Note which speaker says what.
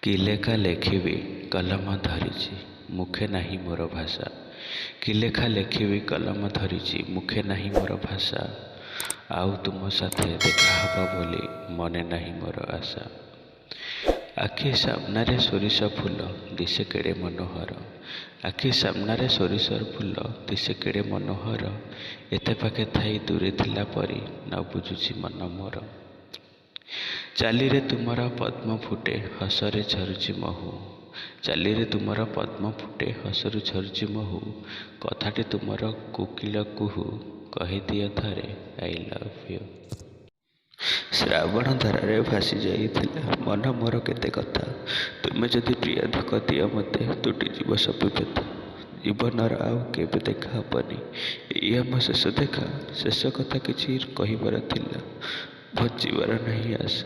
Speaker 1: କି ଲେଖା ଲେଖିବି କଲମ ଧରିଛି, ମୁଖେ ନାହିଁ ମୋର ଭାଷା। କି ଲେଖା ଲେଖିବି କଲମ ଧରିଛି, ମୁଖେ ନାହିଁ ମୋର ଭାଷା। ଆଉ ତୁମ ସାଥେ ଦେଖା ହବ ବୋଲି ମନେ ନାହିଁ ମୋର ଆଶା। ଆଖି ସାମ୍ନାରେ ସୋରିଷ ଫୁଲ ଦିଶେ କେଡ଼େ ମନୋହର। ଆଖି ସାମ୍ନାରେ ସୋରିଷ ଫୁଲ ଦିଶେ କେଡ଼େ ମନୋହର। ଏତେ ପାଖେ ଥାଇ ଦୂରେ ଥିଲା ପରି ନ ବୁଝୁଛି ମନ ମୋର। ଚାଲିରେ ତୁମର ପଦ୍ମ ଫୁଟେ, ହସରେ ଝରୁଛି ମହୁ। ଚାଲିରେ ତୁମର ପଦ୍ମ ଫୁଟେ, ହସରୁ ଝରୁଛି ମହୁ। କଥାଟି ତୁମର କୋକିଳ କୁହୁ, କହିଦିଅ ଥରେ I love you. ଶ୍ରାବଣ ଧାରାରେ ଭାସି ଯାଇଥିଲା ମନ ମୋର କେତେ କଥା। ତୁମେ ଯଦି ପ୍ରିୟ ଧୋକା ଦିଅ ମୋତେ, ତୁଟିଯିବ ସବୁ ବ୍ୟଥା। ଜୀବନର ଆଉ କେବେ ଦେଖା ହବନି, ଏଇ ଆମ ଶେଷ ଦେଖା। ଶେଷ କଥା କିଛି କହିବାର ଥିଲା, ବଞ୍ଚିବାର ନାହିଁ ଆଶା।